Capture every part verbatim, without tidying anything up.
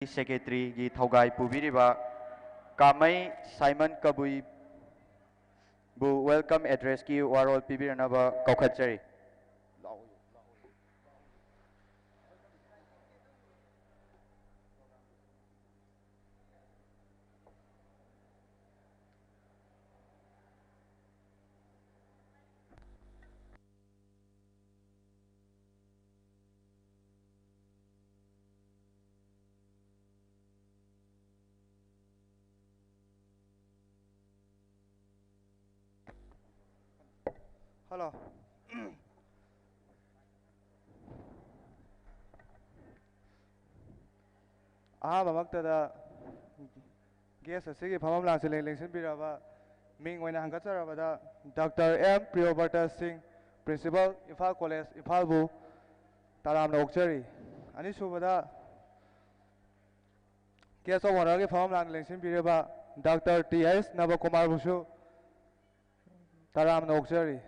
Secretaryꯒꯤ ꯊꯧꯒꯥꯏ ꯄꯨꯕꯤꯔꯤꯕ ꯀꯥꯃꯩ Simon ꯀꯕꯨꯏꯕꯨ welcome addressꯀꯤ ꯋꯥꯔꯣꯜ ꯄꯤꯕꯤꯔꯅꯕ ꯀꯧꯈꯠꯆꯔꯤ꯫ Hello. ꯑꯍꯥꯟꯕꯃꯛꯇꯗ guest ꯑꯁꯤꯒꯤ ꯐꯝꯐꯝ ꯂꯥꯡꯁꯤꯜ ꯂꯦꯡꯁꯤꯟꯕꯤꯔꯕ ꯃꯤꯡ ꯑꯣꯏꯅ ꯍꯪꯒꯠꯆꯔꯕꯗ ꯗꯥꯛꯇꯔ ꯑꯦꯝ ꯄ꯭ꯔꯤꯌꯣꯕ꯭ꯔꯇ ꯁꯤꯡ, Principal, ꯏꯝꯐꯥꯜ College, ꯏꯝꯐꯥꯜꯕꯨ ꯇꯔꯥꯝꯅ ꯑꯣꯛꯆꯔꯤ꯫ ꯑꯅꯤꯁꯨꯕꯗ guest of honourꯒꯤ ꯐꯝꯐꯝ ꯂꯥꯡꯅ ꯂꯦꯡꯁꯤꯟꯕꯤꯔꯤꯕ ꯗꯥꯛꯇꯔ ꯇꯤ ꯑꯩꯆ ꯅꯕꯀꯨꯃꯥꯔꯕꯨꯁꯨ ꯇꯔꯥꯝꯅ ꯑꯣꯛꯆꯔꯤ꯫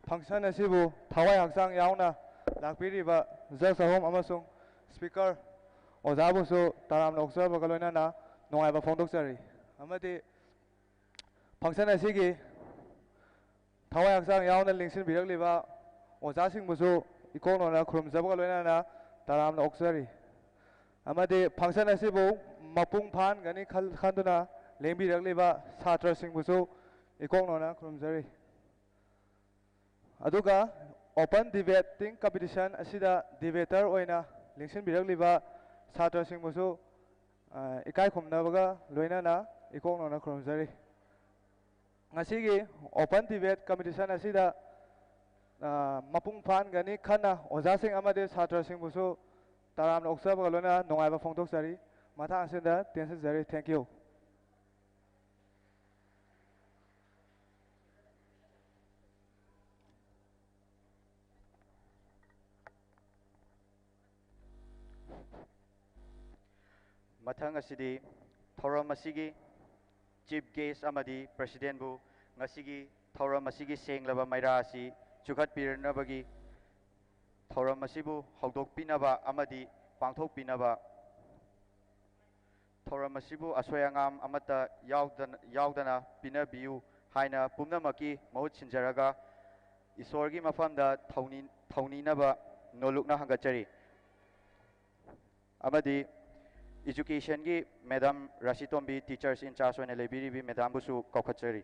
Function ꯑꯁꯤꯕꯨ ꯊꯋꯥꯏ ꯍꯛꯆꯥꯡ ꯌꯥꯎꯅ ꯂꯥꯛꯄꯤꯔꯤꯕ judge ꯑꯍꯨꯝ ꯑꯃꯁꯨꯡ speaker ꯑꯣꯖꯥꯕꯨꯁꯨ ꯇꯔꯥꯝꯅ ꯑꯣꯛꯆꯕꯒ ꯂꯣꯏꯅꯅ ꯅꯨꯡꯉꯥꯏꯕ ꯐꯣꯡꯗꯣꯛꯆꯔꯤ꯫ ꯑꯃꯗꯤ function ꯑꯁꯤꯒꯤ ꯊꯋꯥꯏ ꯍꯛꯆꯥꯡ ꯌꯥꯎꯅ ꯂꯦꯡꯁꯤꯟꯕꯤꯔꯛꯂꯤꯕ ꯑꯣꯖꯥꯁꯤꯡꯕꯨꯁꯨ ꯏꯀꯣꯛꯅꯣꯅ ꯈꯨꯔꯨꯝꯖꯕꯒ ꯂꯣꯏꯅꯅ ꯇꯔꯥꯝꯅ ꯑꯣꯛꯆꯔꯤ꯫ ꯑꯃꯗꯤ function ꯑꯁꯤꯕꯨ ꯃꯄꯨꯡ ꯐꯥꯍꯟꯒꯅꯤ ꯈꯜ-, ꯈꯟꯗꯨꯅ ꯂꯦꯡꯕꯤꯔꯛꯂꯤꯕ ꯁꯥꯇ꯭ꯔꯁꯤꯡꯕꯨꯁꯨ ꯏꯀꯣꯛꯅꯣꯅ ꯈꯨꯔꯨꯝꯖꯔꯤ꯫ ꯑꯗꯨꯒ open debating competition ꯑꯁꯤꯗ debater ꯑꯣꯏꯅ ꯂꯦꯡꯁꯤꯟꯕꯤꯔꯛꯂꯤꯕ ꯁꯥꯇ꯭ꯔꯁꯤꯡꯕꯨꯁꯨ, ꯑ, ꯏꯀꯥꯏ ꯈꯨꯝꯅꯕꯒ ꯂꯣꯏꯅꯅ ꯏꯀꯣꯛꯅꯣꯅ ꯈꯨꯔꯨꯝꯖꯔꯤ꯫ ꯉꯁꯤꯒꯤ open debate competition ꯑꯁꯤꯗ, ꯑ, ꯃꯄꯨꯡ ꯐꯥꯍꯟꯒꯅꯤ ꯈꯟꯅ ꯑꯣꯖꯥꯁꯤꯡ ꯑꯃꯗꯤ ꯁꯥꯇ꯭ꯔꯁꯤꯡꯕꯨꯁꯨ ꯇꯔꯥꯝꯅ ꯑꯣꯛꯆꯕꯒ ꯂꯣꯏꯅꯅ ꯅꯨꯡꯉꯥꯏꯕ ꯐꯣꯡꯗꯣꯛꯆꯔꯤ꯫ ꯃꯊꯪ ꯑꯁꯤꯗ ꯇꯦꯟꯖꯔꯤ꯫ Thank you꯫ ꯃꯊꯪ ꯑꯁꯤꯗꯤ ꯊꯧꯔꯝ ꯑꯁꯤꯒꯤ chief guest ꯑꯃꯗꯤ presidentꯕꯨ ꯉꯁꯤꯒꯤ ꯊꯧꯔꯝ ꯑꯁꯤꯒꯤ ꯁꯦꯡꯂꯕ ꯃꯩꯔꯥ ꯑꯁꯤ ꯆꯨꯈꯠꯄꯤꯔꯅꯕꯒꯤ ꯊꯧꯔꯝ ꯑꯁꯤꯕꯨ ꯍꯧꯗꯣꯛꯄꯤꯅꯕ ꯑꯃꯗꯤ ꯄꯥꯡꯊꯣꯛꯄꯤꯅꯕ, ꯊꯧꯔꯝ ꯑꯁꯤꯕꯨ ꯑꯁꯣꯏ ꯑꯉꯥꯝ ꯑꯃꯠꯇ ꯌꯥꯎꯗꯅ, ꯌꯥꯎꯗꯅ ꯄꯤꯅꯕꯤꯌꯨ ꯍꯥꯏꯅ ꯄꯨꯝꯅꯃꯛꯀꯤ ꯃꯍꯨꯠ ꯁꯤꯟꯖꯔꯒ ꯏꯁꯣꯔꯒꯤ ꯃꯐꯝꯗ ꯊꯧꯅꯤ-, ꯊꯧꯅꯤꯅꯕ ꯅꯣꯜꯂꯨꯛꯅ ꯍꯪꯒꯠꯆꯔꯤ꯫ ꯑꯃꯗꯤ educationꯒꯤ madam ꯔꯥꯁꯤꯇꯣꯝꯕꯤ, teachers in charge ꯑꯣꯏꯅ ꯂꯩꯕꯤꯔꯤꯕꯤ madamꯕꯨꯁꯨ ꯀꯧꯈꯠꯆꯔꯤ꯫